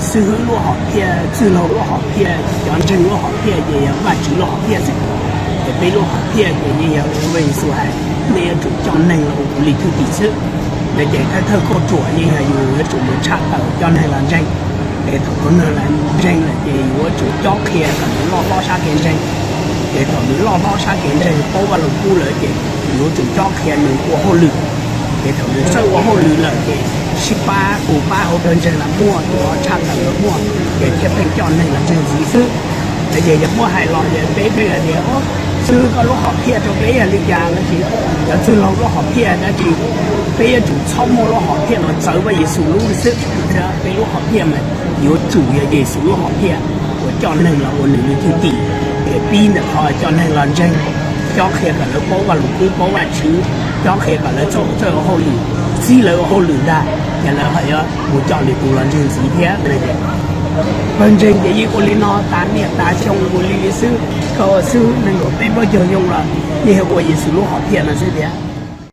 Xib hwb lub hom phiaj, txwj laug lub hom phiaj, cov ntseeg lub hom phiaj ces yog Vajtswv lub hom phiaj xwb. Ces peb lub hom phiaj ces yeej yog li Yexus hais, nej yuav tsum coj neeg los ua kuv li thwj tim xwb. Ces thawj thawj kauj ruam yeej yog yus yuav tsum mus tshaj tawm coj neeg los ntseeg. Ces thaum cov neeg los ntseeg lawm ces yuav tsum cob qhia kom loj hlob sab kev ntseeg. Ces thaum nws loj hlob sab kev ntseeg paub Vajluskub lawm ces yuav tsum cob qhia nws ua hauj lwm. Ces thaum nws txawj ua hauj lwm lawm ces sib pab, tus pab hauv pawg ntseeg los muaj, tus tshaj tawm los muaj, ces thiaj pheej coj neeg los ntseeg ntxiv xwb. Ces yog muab hais los ces peb pheej hais tias, xib hwb koj lub hom phiaj rau peb yog li cas no ces, cov txwj laug lub hom phiaj dab tsi, peb yuav tsum txhob muaj lub hom phiaj los txawv Vaj Yexus lub xwb. Peb lub hom phiaj mas yuav tsum yog Yexus lub hom phiaj uas coj neeg los ua nws li thwj tim. Ces pib ntawm qhov coj neeg los ntseeg, cob qhia kom lawv paub Vajluskub, paub Vajtswv, cob qhia kom lawv txawj ua hauj lwm, txib lawv ua hauj lwm ntag, ces lawv ho yuav mus coj lwm tus los ntseeg ntxiv thiab. Pawg ntseeg ces yeej ua li no tas niaj tas xyoo ua li xwb. Koj xib hwb nees nkaum peb plaub caug xyoo los yeej ua Yexus lub hom phiaj no xwb thiab.